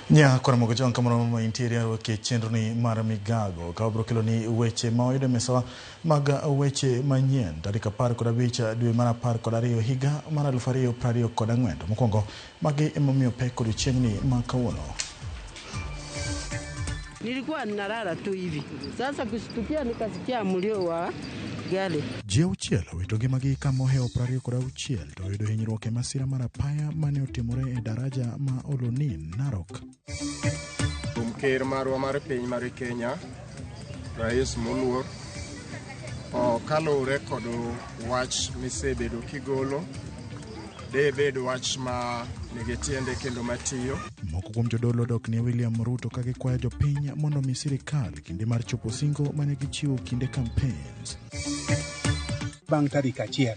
Nya kora mogo chon kamoro ma intiere arwaki e chenro ni mar migago ka wabiro kelo ni weche ma oyudo e mesawa mag weche manyien tarik 15 dwe mar 12 higa mar 2024. To mokwongo magi emomiyo pek odiochieng'ni ma kawuono. Nilikuwa ninalala tu hivi. Sasa kushtukia nikasikia mlio wa gari. Ji auchiel owito ngimagi ka mohewo 26 to oyudo hinyruok e masira mar apaya mane otimore e daraja ma Olonin, Narok. Kuom ker marwa mar piny mar Kenya, Rais moluor, kaluwore kod wach misebedo kigolo, debed wach ma nigi tiende kendo matiyo. Moko kuom jodolo dok ne William Ruto ka gikwayo jopiny mondo omi sirikal kinde mar chopo singo mane gichiwo kinde campaigns. Bang' tarik 1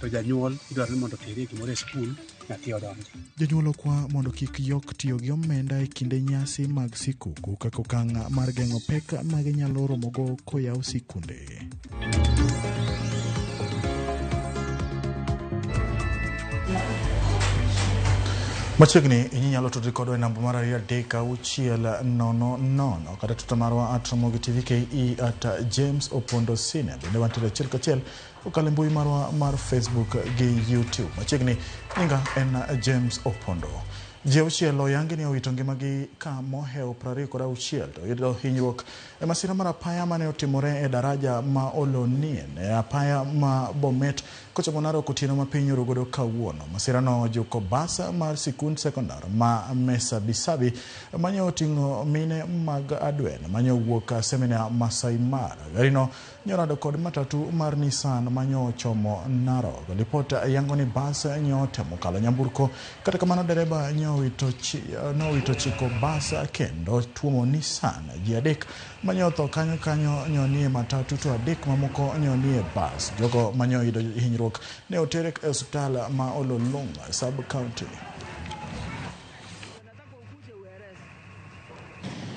to janyuol idwaro ni mondo oterie gimoro e skul, nyathi odonji. Jonyuol okwa mondo kik yok tiyo gi omenda e kinde nyasi mag sikuku kaka okang' mar geng'o pek ma ginyalo romogo koyaw sikunde. Machiegni inyalo tudri kodwa e namba mar 23600 kata tuta marwa @Ramogi TV KE @James Opondo Senior. Bende wantiere achiel kachiel kokalo e mbui marwa mar Facebook gi YouTube. Machiegni nyinga en James Opondo. Ji auchiel oyangi ni owito ngimagi ka mohewo 26 to oyudo hinyruok e masira mar apaya mane otimore e daraja ma Olonien e apaya ma Bomet kochomo Narok otieno ma piny orugodo kawuono. Masirano ojuko bas mar sikund sekondar ma Mesabisabi mane oting'o mine mag adwen mane owuok semina Masai Mara. Garino nyorado kod matatu mar Nissan mane ochomo Narok. Lipot yango ni bas nyo otemo kalo nyamburko, kata kamano dereba nyo owito chiko bas kendo tuomo Nissan. Ji 3 mane otho kanyo kanyo nyo nie matatu to 3 mamoko nyo nie bas. Jogo mane oyudo hinyruok ne oter e osiptal ma Ololunga sub county.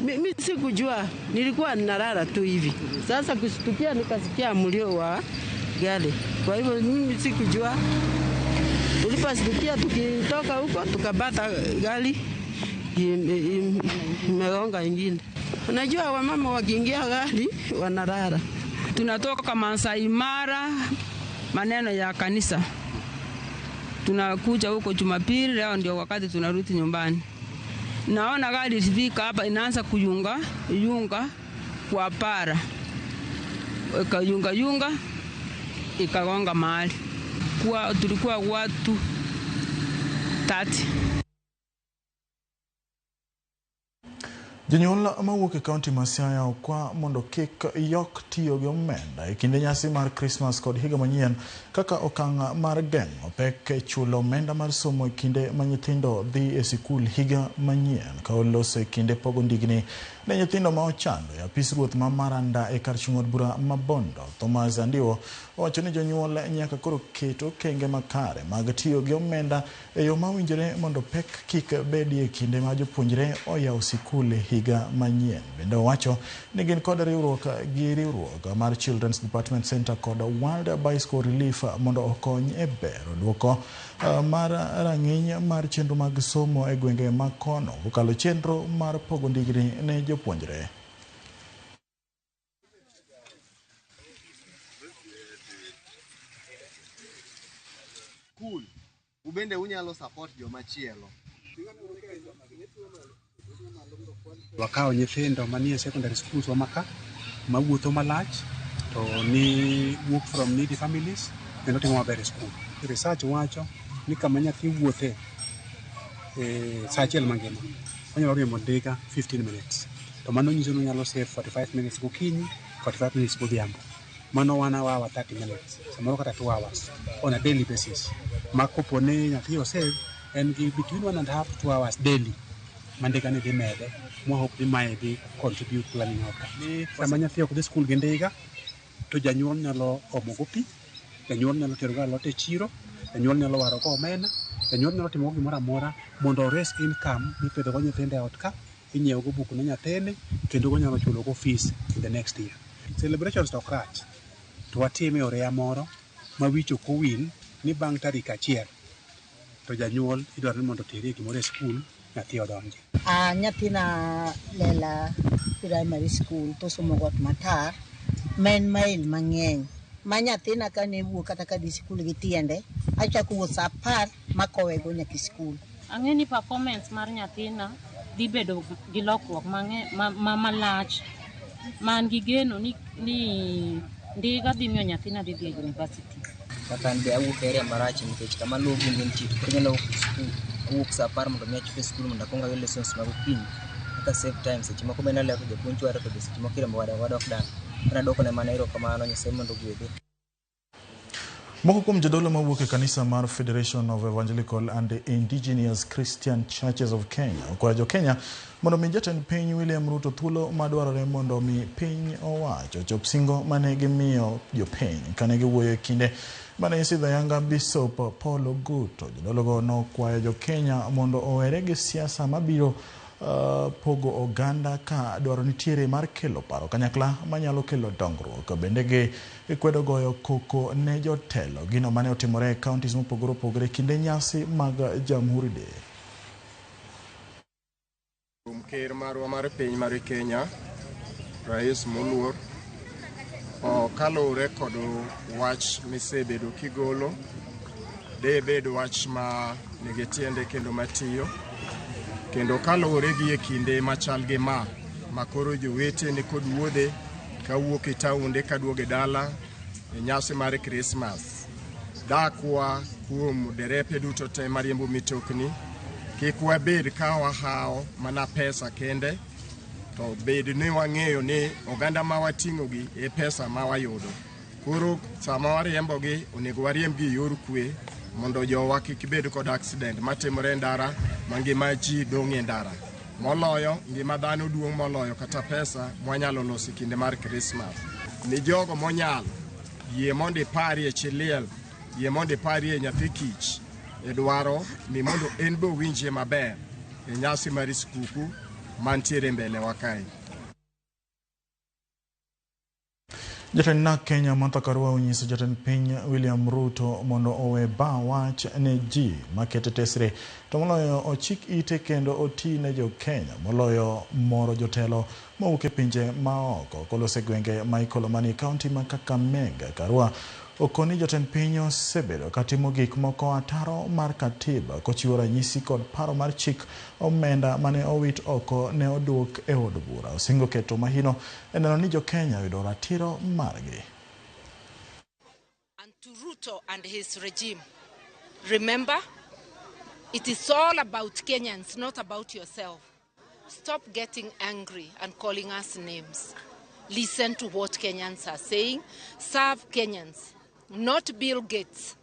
Mimi sikujua, nilikuwa ninalala tu hivi. Sasa kushtukia nikasikia mlio wa gari. Kwa hivyo mimi sikujua. Tuliposhtukia tukitoka huko tukapata gari imegonga ingine. Unajua wamama wakiingia gari wanalala. Tunatoka Masai Mara, maneno ya kanisa. Tunakuja huko Jumapili, leo ndio wakati tunarudi nyumbani. Naona gari ikifika hapa inaanza kuyunga yunga kwa para. Ikayunga yunga ikagonga mahali. Kwa tulikuwa watu 30. Jonyuol mawuok e kaunti ma Siaya okwa mondo kik yok tiyo gi omenda e kinde nyasi mar Krismas kod higa manyien kaka okang' mar geng'o pek e chulo omenda mar somo e kinde ma nyithindo dhi e sikul higa manyien. Ka oloso e kinde pogo ndigni ne nyithindo ma ochando e apis ruoth ma Maranda e kar chung' od bura ma Bondo, Thomas Andiwo owacho ni jonyuol nyaka koro ket okenge makare mag tiyo gi omenda e yo mawinjore mondo pek kik bedie e kinde ma jopuonjre oyaw sikul higa manyien. Bende owacho ni gin kod riwruok gi riwruok mar Children's Department Center kod World Bicycle Relief mondo okony e bero duoko mar rang'iny mar chenro mag somo e gwenge ma kono kokalo chenro mar pogo ndigni ne jopuonjre. Cool. Ubende unyalo support jomachielo. Wakawo nyithindo manie secondary schools wa maka mawuotho malach to ni wuok from needy families kendo timo maber e school. Research wacho ni kama nyathi wuothe e sa achiel mangima onyalo riembo ndiga 15 minutes. To mano nyiso ni onyalo save 45 minutes gokinyi, 45 minutes godhiambo. Mano 1 hour 30 minutes, samoro kata 2 hours on a daily basis. Ma kopo ni nyathi osave en gi between 1.5 to 2 hours daily. Mandika ni dhi mede, mwa hope ni mae dhi contribute planning outcome. Ni sama nyathi ok dhi skul gi ndiga, to janyuol nyalo omo go pi, janyuol nyalo tero go alot e chiro, janyuol nyalo waro go omena, janyuol nyalo timo go gimoro amora mondo ores income mipidho go nyithindo e ot ka, inyiewo go buk ne nyathini, kendo onyalo chulo go fees in the next year. Celebrations to ok rach, to watime e oreya moro ma wich ok owil ni bang' tarik 1 to janyuol idwaro ni mondo oterie gimoro e skul, nyathi odonji. Nyathina Lela Primary School to somo Got Matar ma en mail mang'eny ma nyathina kane wuok kata kadhi sikul gi tiende achako wuoth sa 10 makowego nyaka e sikul. Ang'e ni performance mar nyathina dhi bedo gi lokruok malach man gi geno ni ndiga dhi miyo nyathina dhi e university. Kaka an be awuok e area marach nikech kama luwo gi nitie to koro inyalo wuok sikul awuok sa 10 mondo mi achop e sikul mondo akwong ayud lessons mag okinyi kaka save time seche moko bende aleko japuonj chwara to be seche moko irembo wadok dala. Koro adwokone mana erokamano Nyasaye mondo ogwedhe. Moko kuom jodolo mawuok e kanisa mar Federation of Evangelical and Indigenous Christian Churches of Kenya okwayo jo-Kenya mondo mi jatend piny William Ruto thuolo madwarore mondo mi piny owacho ochop singo mane gimiyo jopiny kane giwuoyo e kinde mane isidho ayanga Bishop Paul Oguto. Jodologo nokwayo jo-Kenya mondo owere gi siasa mabiro pogo oganda ka dwaro nitiere mar kelo paro kanyakla manyalo kelo dongruok. Bende gi kwedo goyo koko ne jotelo gino mane otimore e counties mopogore opogore kinde nyasi mag Jamhuri Day. Kuom ker marwa mar piny mar Kenya, Rais moluor, kaluwore kod wach misebedo kigolo, debed wach ma nigi tiende kendo matiyo, kendo kaluwore gi e kinde machal gi ma makoro jowete ni kod wuodhe kawuok e taonde kaduogo e dala e nyasi mar Krismas. Dakwa kuom derepe duto te mariembo mitokni, kik wabed ka wahawo mana pesa kende, to bed ni wang'eyo ni oganda ma wating'ogi e pesa ma wayudo. Koro sama wariembogi, onego wariembgi e yor kwe mondo jowa kik bed kod accident matimore e ndara ma ngima ji dong' e ndara. Moloyo, ngima dhano duong' moloyo kata pesa mwanyalo loso e kinde mar Krismas. Ni jogo monyalo, yie mondo iparie chi liel, yie mondo iparie nyathi kich e dwaro ni mondo en be owinjie maber e nyasi mar skuku mantiere mbele wa kae. Jatend NARC Kenya Martha Karua onyiso jatend piny William Ruto mondo owe ba wach ne ji makete tesre to moloyo ochik ite kendo oti ne jo Kenya moloyo moro jotelo mowuok e pinje maoko kolose gwenge ma Ikolomani e kaunti ma Kakamega. Karua okoni jatend piny osebedo katimo gik moko ataro mar katiba kochiwo ranyisi kod paro mar chik omenda mane owit oko ne oduok e od bura. Osingo keto mahino e neno ni jo Kenya oyudo ratiro margi. And to Ruto and his regime, remember, it is all about Kenyans, not about yourself. Stop getting angry and calling us names. Listen to what Kenyans are saying. Serve Kenyans, not Bill Gates,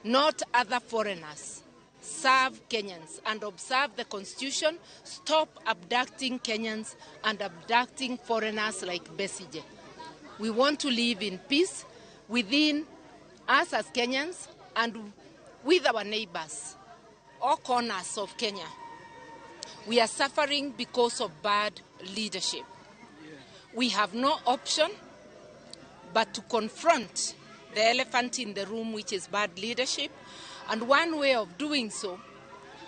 not other foreigners. Serve Kenyans and observe the Constitution. Stop abducting Kenyans and abducting foreigners like Besigye. We want to live in peace within us as Kenyans and with our neighbors, all corners of Kenya. We are suffering because of bad leadership. We have no option but to confront the elephant in the room, which is bad leadership. And one way of doing so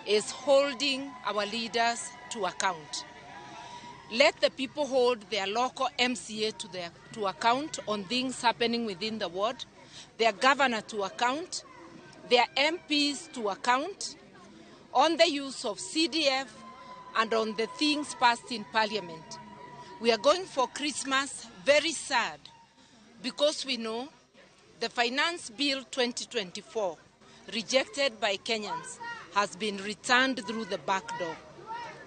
is holding our leaders to account. Let the people hold their local MCA to account on things happening within the ward, their governor to account, their MPs to account on the use of CDF and on the things passed in parliament. We are going for Christmas very sad because we know the Finance Bill 2024, rejected by Kenyans, has been returned through the back door.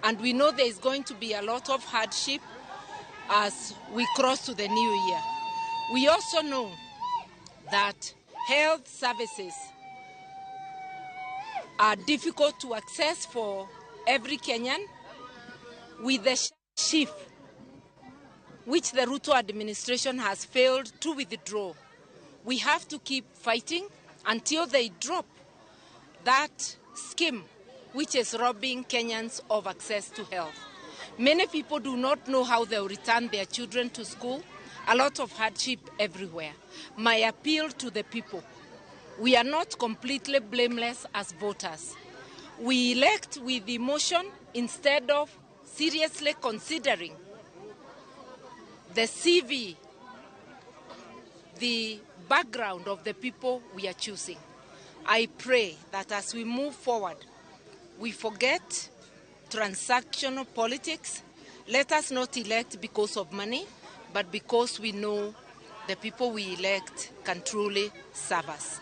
And we know there is going to be a lot of hardship as we cross to the new year. We also know that health services are difficult to access for every Kenyan with the shift which the Ruto administration has failed to withdraw. We have to keep fighting until they drop that scheme which is robbing Kenyans of access to health. Many people do not know how they'll return their children to school. A lot of hardship everywhere. My appeal to the people, we are not completely blameless as voters. We elect with emotion instead of seriously considering the CV, the background of the people we are choosing. I pray that as we move forward, we forget transactional politics. Let us not elect because of money, but because we know the people we elect can truly serve us.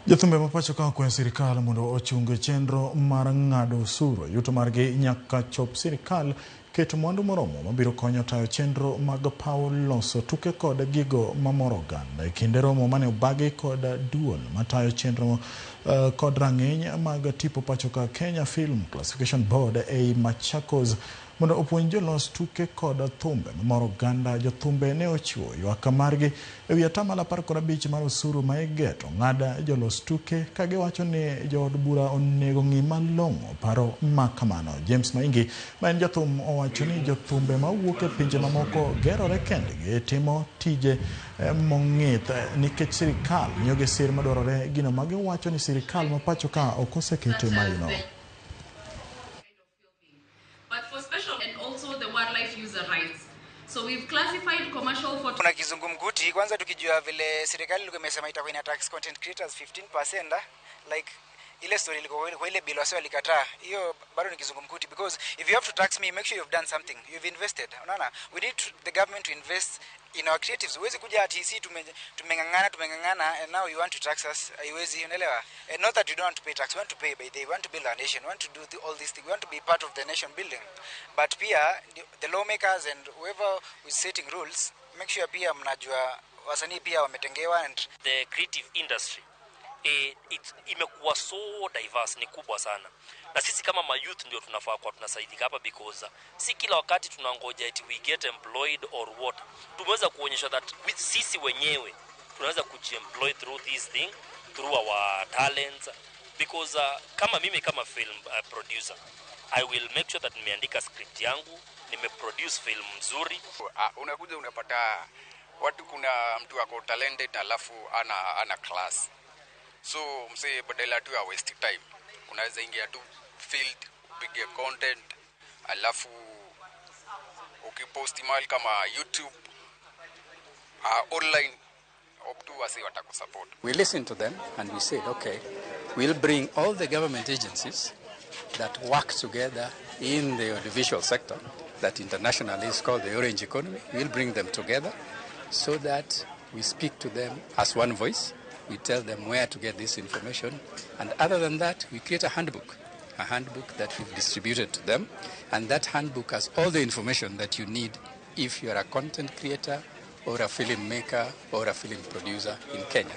Jothumbe ma pacho ka okwayo sirikal mondo ochung chenro mar ng'ado osuru yuto margi nyaka chop sirikal ket mwandu moromo mabiro konyo tayo chenro mag paw loso tuke kod gigo mamoro oganda. E kinde romo mane obagi kod duol matayo chenro kod rang'iny mag tipo pacho ka Kenya Film Classification Board ei Machakos mondo opuonj jolos tuke kod thumbe mamoro oganda. Jothumbe ne ochiwo ywak margi ewi 15% mar osuru ma igeto ng'ad jolos tuke ka giwacho ni jood bura onego ng'i malong'o paro ma kamano. James Maingi ma en jathum owacho ni jothumbe mawuok e pinje mamoko gerore kendgi timo tije mong'ith nikech sirikal miyogi sir madwarore, gino ma giwacho ni sirikal ma pacho ka ok oseketo e maino. So we've classified commercial photo. Kuna kizungumkuti kwanza, tukijua vile serikali ilikuwa imesema itakuwa ina tax content creators 15%, like ile story ilikuwa kwa ile bill wasio walikataa. Hiyo bado ni kizungumkuti, because if you have to tax me, make sure you've done something, you've invested. Unaona, we need the government to invest in our creatives. Huwezi kuja ati sisi tumeng'ang'ana and now you want to tax us. Haiwezi, unaelewa? And not that you don't want to pay tax, we want to pay by the, we want to build our nation, we want to do all these things, we want to be part of the nation building. But pia the lawmakers and whoever is setting rules, make sure pia mnajua wasanii pia wametengewa. And the creative industry imekuwa so diverse, ni kubwa sana, na sisi kama ma youth ndio tunafaa kwa tunasaidika hapa, because si kila wakati tunangoja eti we get employed or what. Tumeweza kuonyesha that with sisi wenyewe tunaweza kujiemploy through this thing, through our talents, because kama mimi kama film producer, I will make sure that nimeandika script yangu, nimeproduce film mzuri. Unakuja unapata watu, kuna mtu ako talented alafu ana class. So msee badala tu ya waste time, unaweza ingia tu field upige content, alafu ukipost mahali kama YouTube, online, tu wasi watakusupport. We listened to them and we said, okay, we'll bring all the government agencies that work together in the audiovisual sector, that internationally is called the orange economy. We'll bring them together so that we speak to them as one voice. We tell them where to get this information. And other than that, we create a handbook that we've distributed to them. And that handbook has all the information that you need if you are a content creator or a filmmaker or a film producer in Kenya.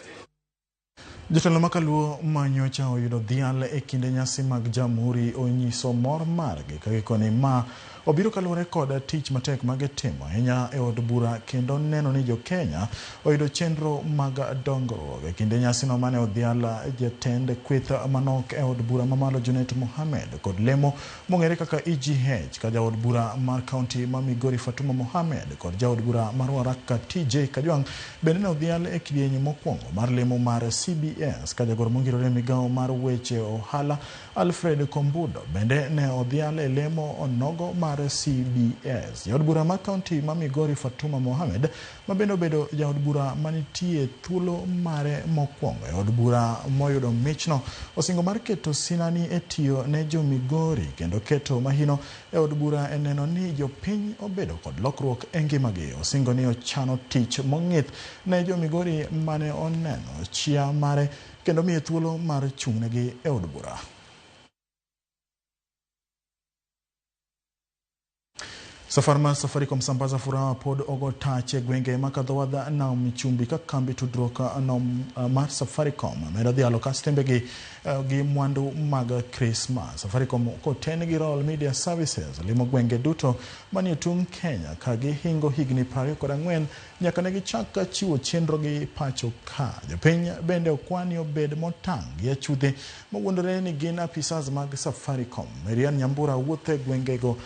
Jotelo makaluo manyocha oyudo dhial e kinde nyasi mag Jamhuri onyiso mor margi ka gikone ma obiro kaluwore kod tich matek magitimo ahinya e od bura kendo neno ni jo-Kenya oyudo chenro mag dongruok. E kinde nyasino mane odhial jatend kweth manok e od bura mamalo Junet Mohamed kod lemo mong'ere kaka EGH ka jaod bura mar kaunti ma Migori Fatuma Mohamed kod jaod bura mar Waraka TJ Kajwang' bende ne odhial e kidieny mokwongo mar lemo mar CBS ka jagoro mongirore migawo mar weche ohala Alfred Kombudo bende ne odhial e lemo onogo mar CBS. Jaod bura mar kaunti ma Migori Fatuma Mohamed ma bende obedo jaod bura manitie thuolo mare mokwongo e od bura moyudo michno osingo mar keto sinani e tiyo ne jo Migori kendo keto mahino e od bura e neno ni jopiny obedo kod lokruok e ngimagi. Osingo ni ochano tich mong'ith ne jo Migori mane oneno chia mare kendo miye thuolo mar chung'negi e od bura. Safar mar Safaricom sambaza furaha pod ogo tach e gwenge makadho wadha nam chumbi ka kambi tudruok no mar Safaricom medo dhialo kastembegi gi mwandu mag Christmas. Safaricom koten gi Royal Media Services limo gwenge duto manie tung' Kenya ka gihingo higni 24 nyaka ne gichak chiwo chenro gi pacho ka. Jopiny bende okwani obed motang' gi achudhe mowuondore ni gin apisas mag Safaricom. Marian Nyambura wuotho e gwengego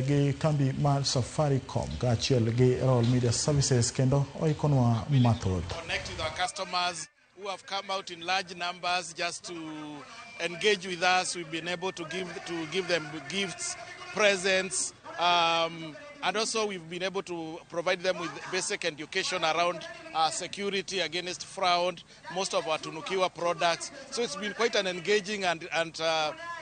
gi kambi mar Safaricom kaachiel gi Royal Media Services kendo oikonwa mathoth. Connect with our customers who have come out in large numbers just to engage with us. We've been able to give them gifts, presents, and also we've been able to provide them with basic education around security against fraud, most of our Tunukiwa products. So it's been quite an engaging and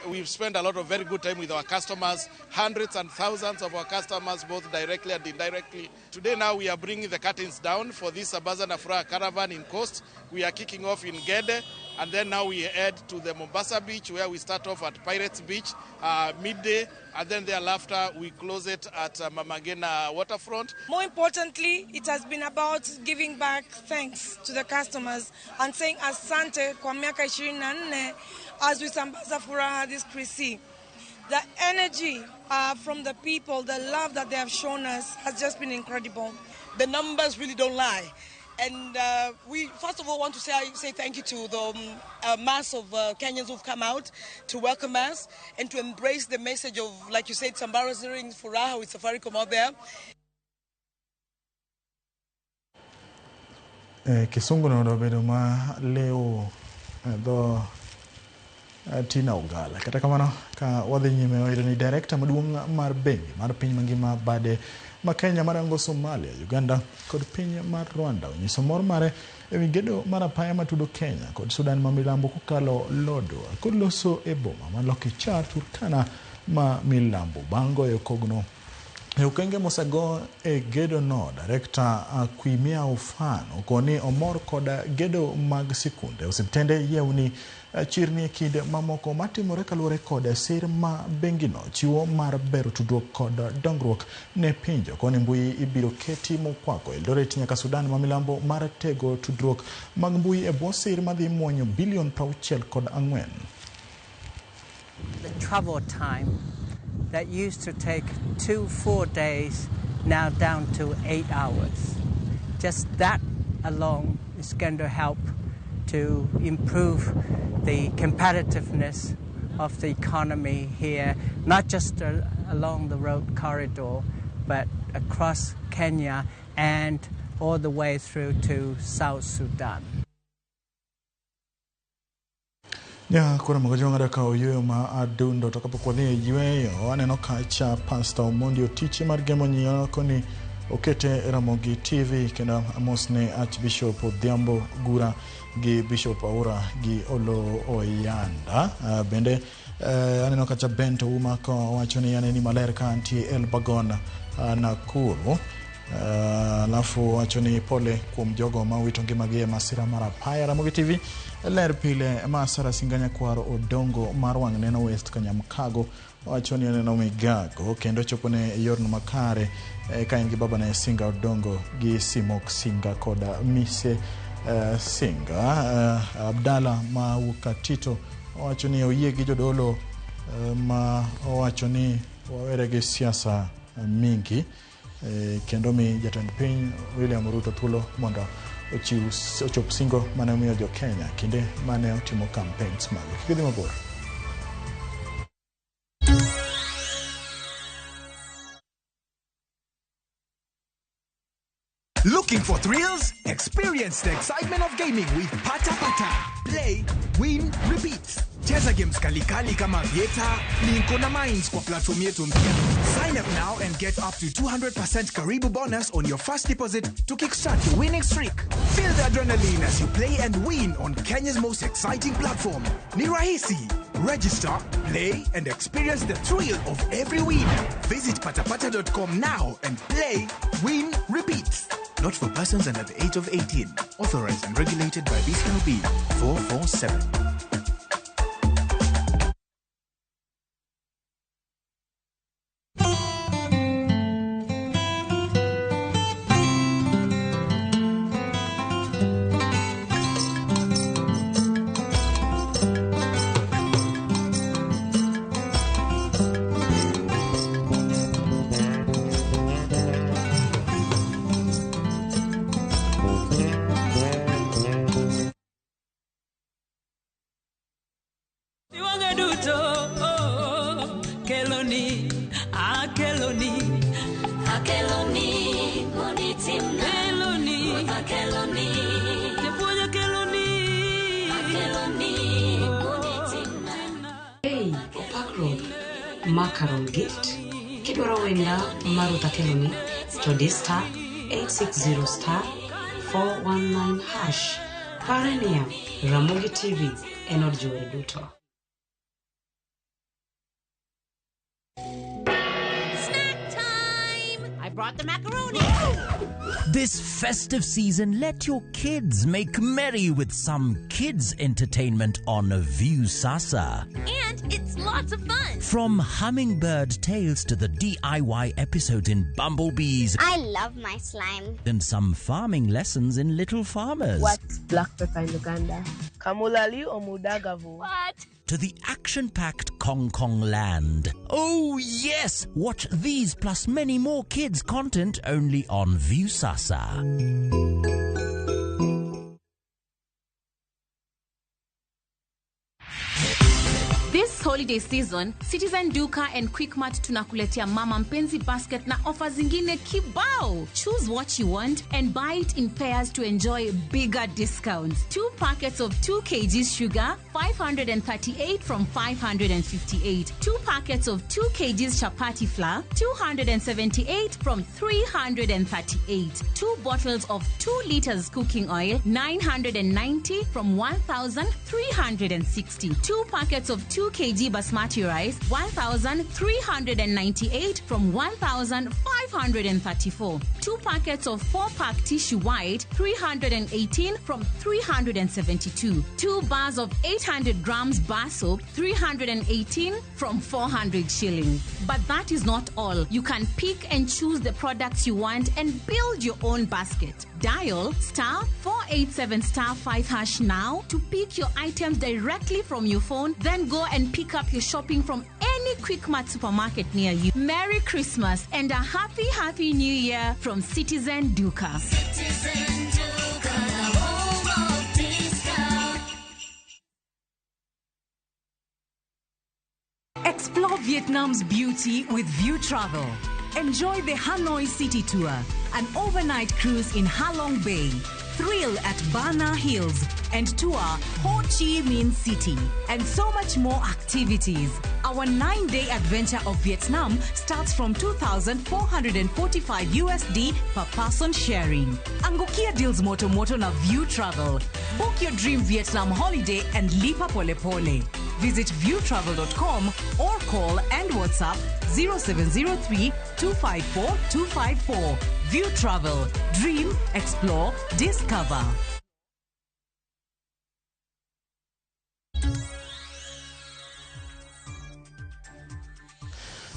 we've spent a lot of very good time with our customers, hundreds and thousands of our customers, both directly and indirectly. Today now we are bringing the curtains down for this Sambaza na Furaha caravan in Coast. We are kicking off in Gede, and then now we head to the Mombasa Beach, where we start off at Pirates Beach midday, and then thereafter we close it at Mama Ngina Waterfront. More importantly, it has been about giving back thanks to the customers and saying asante kwa miaka 24 as we sambaza furaha this Chrissy. The energy from the people, the love that they have shown us has just been incredible. The numbers really don't lie. And we, first of all, want to say thank you to the mass of Kenyans who've come out to welcome us and to embrace the message of, like you said, Sambaza Furaha with Safaricom out there. Kisungu no bedo ma leo dho Tina Ogala. Kata kamano ka wadhi nyime wayudo ni director maduong' mar bengi mar piny mangima bade ma Kenya marango Somalia, Uganda kod piny mar Rwanda onyiso mor mare ewi gedo mar apaya matudo Kenya kod Sudan ma milambo kokalo Lodwar kod loso e boma ma Lokichar, Turkana ma milambo. Bang' goyo kogno e okenge mosego e gedo no, Director Kwimia Ufan okoni omor kod gedo mag sikunde, osiptende, yewni, chirni e kind mamoko matimore kaluwore kod sir ma bengino chiwo mar bero tudruok kod dongruok ne pinje. Okoni mbui ibiro keti mokwako Eldoret nyaka Sudan ma milambo mar tego tudruok mag mbui e bwo sir madhi muonyo bilion 64. The travel time that used to take 2-4 days now down to 8 hours. Just that alone is going to help to improve the competitiveness of the economy here, not just along the road corridor, but across Kenya and all the way through to South Sudan. Ya koro mogo ng'ado ka oyueyo ma adundo to kapok wadhi e yueyo aneno kacha Pastor Omondi Otiche mar Gemo Nyiyo koni okete Ramogi TV kendo amosne Archbishop Odhiambo Gura gi Bishop Aura gi Olo Oyanda. Bende aneno kacha Bento Uma ka wacho ni aneni maler ka antie Elbagon Nakuru. Alafu wacho ni pole kuom jogo ma wito ngimagi e masira mar apaya. Ramogi TV ler pile ma Sara Singanya Kwaro Odongo mar wang' neno West Kanyamkago wacho ni oneno migago kendo chopo ne yorno makare ka en gi babane Singa Odongo gi Simok Singa kod Mise Singa. Abdala ma Wukatito wacho ni oyie gi jodolo ma owacho ni wawere gi siasa mingi kendo mi jatend piny William Ruto thuolo mondo ochiw ochop singo mane omiyo jo Kenya kinde mane otimo campaigns mage. Kik idhi mabor. Looking for thrills? Experience the excitement of gaming with Pata Pata. Play, win, repeat. Cheza games kalikali kama Vieta, Linko na Mines kwa platform yetu mpya. Sign up now and get up to 200% Karibu bonus on your first deposit to kickstart your winning streak. Feel the adrenaline as you play and win on Kenya's most exciting platform. Ni rahisi. Register, play, and experience the thrill of every win. Visit patapata.com now and play, win, repeat. Not for persons under the age of 18. Authorized and regulated by BCLB 447. Ma Carol Gift. Kidwaro wenda mar Ruth Akeloni to di star 860 star 419 hash. Pare niya, Ramogi TV en od jower duto. I brought the macaroni. This festive season, let your kids make merry with some kids entertainment on Viusasa. And it's lots of fun. From Hummingbird Tales to the DIY episodes in Bumblebees I love my slime. and some farming lessons in Little Farmers. What's black pepper in Uganda? Kamulali or mudagavu? What? To the action packed Kong Kong Land. Oh, yes! Watch these plus many more kids' content only on Viusasa. This holiday season, Citizen Duka and Quickmart tunakuletea Mama Mpenzi basket na ofa zingine kibao. Choose what you want and buy it in pairs to enjoy bigger discounts. Two packets of 2 kg sugar, 538 from 558. Two packets of 2 kg chapati flour, 278 from 338. Two bottles of 2 liters cooking oil, 990 from 1,360. Two packets of 2 kg basmati rice, 1,398 from 1,534. Two packets of 4-pack tissue white, 318 from 372. Two bars of 800 grams bar soap, 318 from 400 shillings. But that is not all. You can pick and choose the products you want and build your own basket. Dial star 487 star 5 hash now to pick your items directly from your phone, then go and pick up your shopping from any Quickmart supermarket near you. Merry Christmas and a happy, happy New Year from Citizen Duka. Citizen Duka, the home of discount. Explore Vietnam's beauty with View Travel. Enjoy the Hanoi City Tour, an overnight cruise in Halong Bay, thrill at Bana Hills, and tour Ho Chi Minh City, and so much more activities. Our 9-day adventure of Vietnam starts from 2,445 USD per person sharing. Angukia deals moto moto na View Travel. Book your dream Vietnam holiday and lipa pole pole. Visit viewtravel.com or call and WhatsApp 0703 254 254. View Travel. Dream, explore, discover.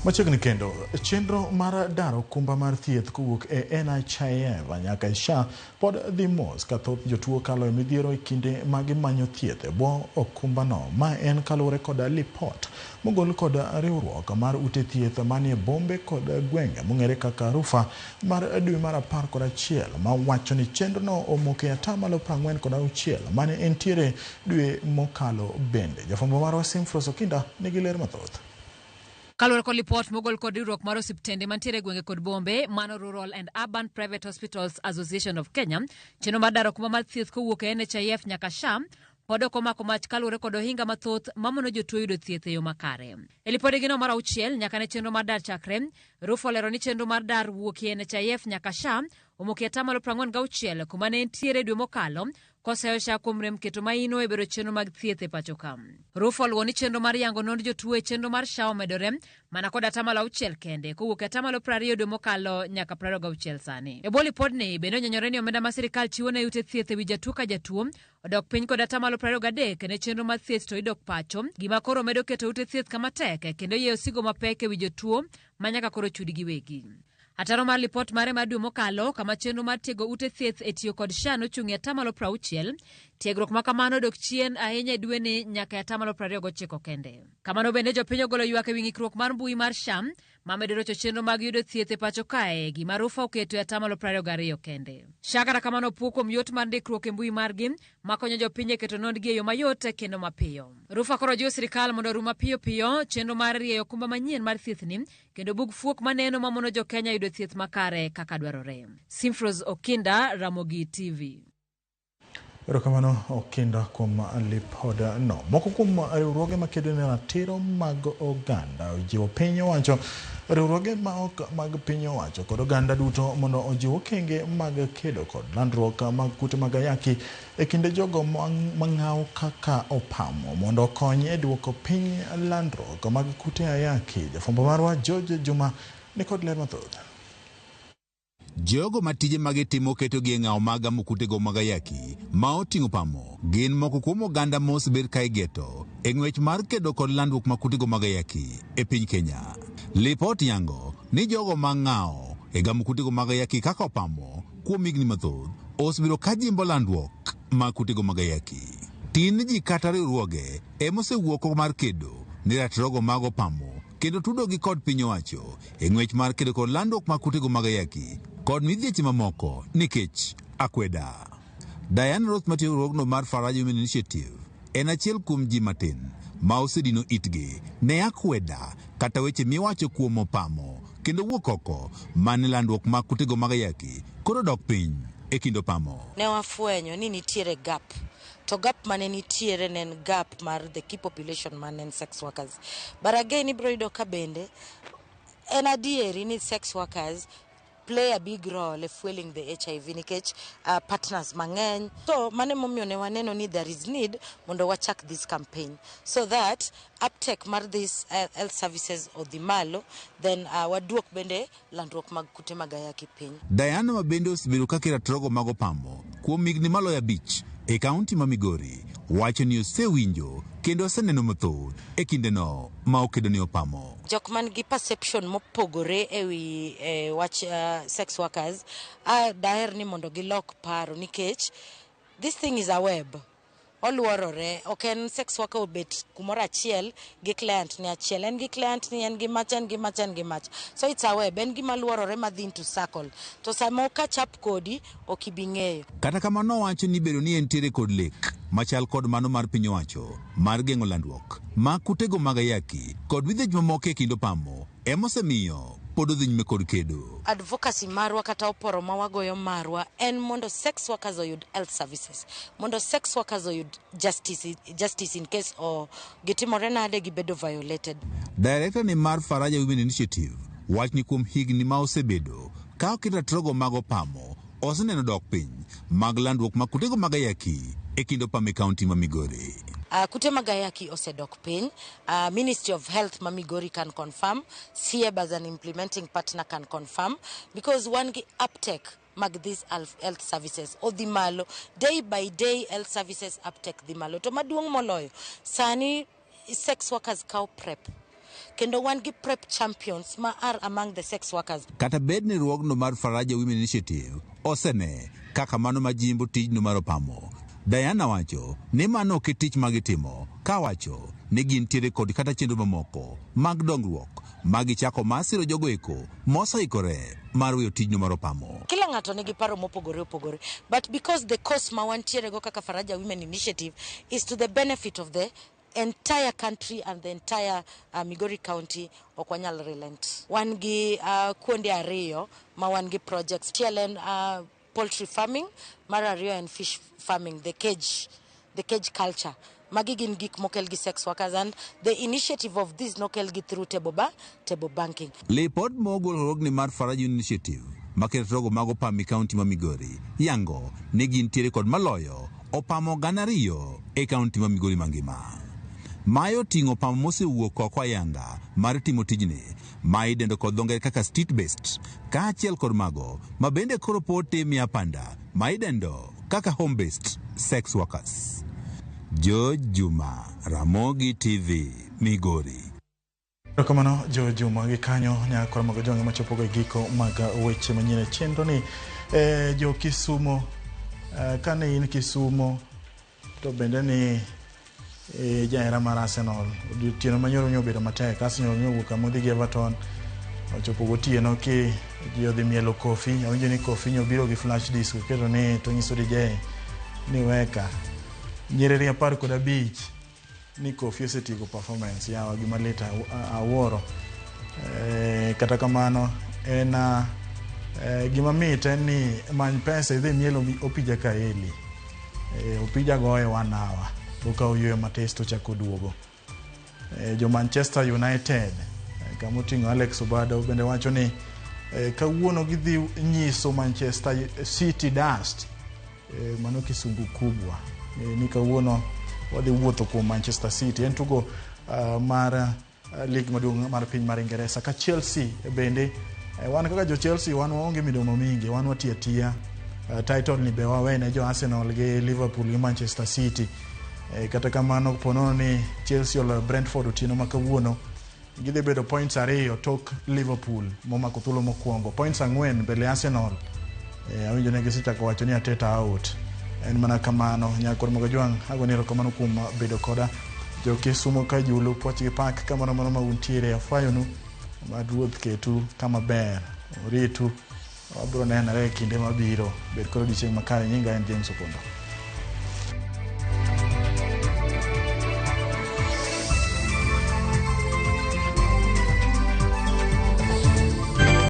Machiegni kendo, chenro mar daro okumba mar thieth kowuok e NHIF nyaka e SHA pod dhi mos ka thoth jotuo kalo e midhiero e kinde ma gimanyo thieth e bwo okumbano. Ma en kaluwore kod lipot mogol kod riwruok mar ute thieth manie bombe kod gwenge mong'ere kaka RUPHA mar dwe mar 11 ma wacho ni chenrono omoko e 46% mane entiere dwe mokalo bende. Jafwambo marwa Simfros Okinda nigi ler mathoth. Kaluwore kod lipot mogol kod riwruok mar osiptende mantiere e gwenge kod bombe mano Rural and Urban Private Hospitals Association of Kenya, chenro mar daro okumba mar thieth kowuok e NHIF nyaka SHA pod ok omako mach kaluwore kod ohinga mathoth mamono jotuo yudo thieth e yo makare. E lipodegino mar 6 nyaka ne chenro mar dar chakre, RUPHA olero ni chenro mar dar wuok e NHIF nyaka SHA omoko e 46% kuma ne entiere dwe mokalo koseyo SHA kuom rem keto maino e bero chenro mag thieth e pacho ka. RUPHA oluwo ni chenro mar yango nond jotuo e chenro mar SHA omedore mana kod 6% kende kowuok e 20% dwe mokalo nyaka 26 sani. E bwo lipodni bende onyenyore ni omenda ma sirikal chiwo ne ute thieth e wi jatuo ka jatuo odok piny kod 23% ne chenro mar thieth to idok pacho, gima koro medo keto ute thieth kama tek kendo yieyo sigo mapek e wi jotuo ma nyaka koro chud giwegi. Ataro mar lipot mare mar dwe mokalo kama chenro mar tiego ute thieth e tiyo kod SHA nochung' e 60%, tiegruok ma kamano dok chien ahinya e dweni nyaka e 29% kende. Kamano bende jopiny ogolo ywak e wi ng'ikruok mar mbui mar SHA mamedo rocho chenro mag yudo thieth e pacho kae, gima RUPHA oketo e 22% kende. SHA kata kamano opuo kuom yot mar ndikruok e mbui margi makonyo jopiny e keto nondgi e yo mayot kendo mapiyo. RUPHA koro jiwo sirikal mondo orum mapiyo piyo chenro mar rieyo okumba manyien mar thiethni kendo bug fuok maneno mamono jokenya yudo thieth makare kaka dwarore. Simfros Okinda, Ramogi TV. Erokamano Okinda kuom lipodno. Moko kuom riwruoge makedo ne ratiro mag oganda ojiwo piny owacho, riwruoge ma ok mag piny owacho kod oganda duto mondo ojiw okenge mag kedo kod landruok mag kute mag ayaki e kinde jogo mang'aw kaka opamo mondo okony e duoko piny landruok mag kute ayaki. Jafwambo marwa George Juma nikod ler mathoth. Jogo ma tije magitimo ketogi e ng'awo mag gamo kutego mag ayaki ma oting'o pamo gin moko kuom oganda ma osebed ka igeto e ng'wech mar kedo kod landruok mag kutego mag ayaki e piny Kenya. Lipot yango ni jogo ma ng'awo e gamo kutego mag ayaki kaka opamo kuom higni mathoth osebedo ka jimbo landruok mag kutego mag ayaki. Tin ji kata riwruoge ema osewuok oko mar kedo ne ratirogo mag opamo kendo tudogi kod piny owacho e ng'wech mar kedo kod landruok mag kutego mag ayaki kod midhieche mamoko nikech akweda. Diane Roth matiyo riwruogno mar Faraja Women Initiative en achiel kuom ji matin ma osedino itgi ne akweda kata weche miwacho kuom opamo kendo wuok oko mane landruok mag kutego mag ayaki koro dok piny e kind opamo. Ne wafwenyo ni nitiere gap, to gap mane nitiere ne en gap mar the key population mane en sex workers. But again ibiro yudo ka bende en adieri ni sex workers play a big role e fueling the HIV nikech partners mang'eny. So mano emomiyo ne waneno ni there is need mondo wachak this campaign so that uptake mar this health services odhi malo, then waduok bende landruok mag kute mag ayaki piny. Diana ma bende osebedo ka ratirogo mag opamo kuom higni maloyo 5 e kaunti ma Migori wacho ni osewinjo kendo oseneno mathoth e kindeno ma okedo ni opamo. Jok man gi perception mopogore ewi wach sex workers, daher ni mondo gilok paro nikech this thing is a web. Oluorore, ok en sex worker obet kumoro achiel gi client ni achiel, en gi client ni, en gi mach, en gi mach, en gi mach. So it's a web, en gima luorore madhi into circle. To sama okatch up kodi, ok ibi ng'eyo. Kata kamano owacho ni bedo ni entiere kod lek machal kod mano mar piny owacho mar geng'o landruok mag kutego mag ayaki kod midhiech mamoko e kind opamo emosemiyo pod odhi nyime kod kedo. Advocacy marwa kata oporo ma wagoyo marwa en mondo sex workers oyud health services, mondo sex workers oyud justice, justice in case o gitimore nade gibedo violated. Director ni mar Faraja Women Initiative wach ni kuom higni ma osebedo ka oket ratirogo mag opamo oseneno dok piny mag landruok mag kutego mag ayaki e kind opamo e kaunti ma Migori. Kute mag ayaki osedok piny. Ministry of Health ma Migori can confirm, CIEB as an implementing partner can confirm, because wan gi uptake mag these health services odhi malo day by day. Health services uptake dhi malo, to maduong' moloyo sani sex workers kawo PrEP kendo wan gi PrEP champions ma are among the sex workers. Kata bed ni riwruogno mar Faraja Women Initiative osene kaka mano majimbo tijno mar opamo, Diana wacho ni mano ok e tich magitimo, kawacho ni gintiere kod kata chenro mamoko mag dongruok magichako mar siro jogo eko moseikore mar weyo tijno mar opamo. Kila ng'ato nigi paro mopogore opogore, but because the cause ma wantiere go kaka Faraja Women Initiative is to the benefit of the entire country and the entire Migori County, ok wanyal relent. Wan gi kuonde ariyo ma wan gi projects. Achiel en poultry farming, mar ariyo en fish farming, the cage culture. Magi gin gik mokel gi sex workers, and the initiative of this nokel gi through table banking. Lipot mogol riwruogni mar Faraja Initiative maketo rogo mag opamo e kaunti ma Migori yango ni gintiere kod maloyo opamo 2,000 e kaunti ma Migori mangima. Mae oting'o opamo mosewuok oko ayanga mar timo tijni ma idendo kod dho ngere kaka street based, kaachiel kod mago ma bende koro pod time apanda ma idendo kaka home based sex workers. George Juma, Ramogi TV, Migori. Erokamano Jo Juma gi kanyo nyakora mag jong'e machopo e giko mag weche manyien e chenro ni jo Kisumo, kane in Kisumo to bende ni jahera mar Arsenal, otieno manyoro nyo obedo matek. Arsenal nyo owuok kama odhi gi Everton ochopo gotieno ki ji odhi mielo Kofi. Awinjo ni Kofi nyo biro gi flash disk oketo ni to nyiso DJ ni weka nyiriri 15 ni Kofi osetieko performance yawa gima lit awuoro. Kata kamano en gima mit en ni many pesa idhi mielo opija kaeli. E, opija goye one hour bokawo yweyo matis to chako duogo. E, jo Manchester United e, kama oting'o Alex Obado bende wacho ni e, kawuono gidhi nyiso Manchester City dust e, mano kisungu kubwa e, ni kawuono wadhi wuotho kuom Manchester City en tugo mar lig maduong' mar piny mar Ingeresa ka Chelsea bende wan kaka jo Chelsea wan waonge midomo mingi wan watiyo atiya title ni be wawene jo Arsenal gi Liverpool gi Manchester City kata kamano ponono ni Chelsea oloyo Brentford otieno ma kawuono gidhi bedo points ariyo tok Liverpool momako thuolo mokwongo points ang'wen mbele Arsenal awinjo ne gisechako wacho ni Arteta out en mana kamano nyakor Mogajwang' agoni erokamano kuom bedo koda jo Kisumo ka Julu Puoch gi Pak kamoro amora ma untiere afwayonu mad ruoth ketu kama ber oritu wabiro nenore e kinde mabiro bed kod odiochieng' makare nyinga en James Opondo.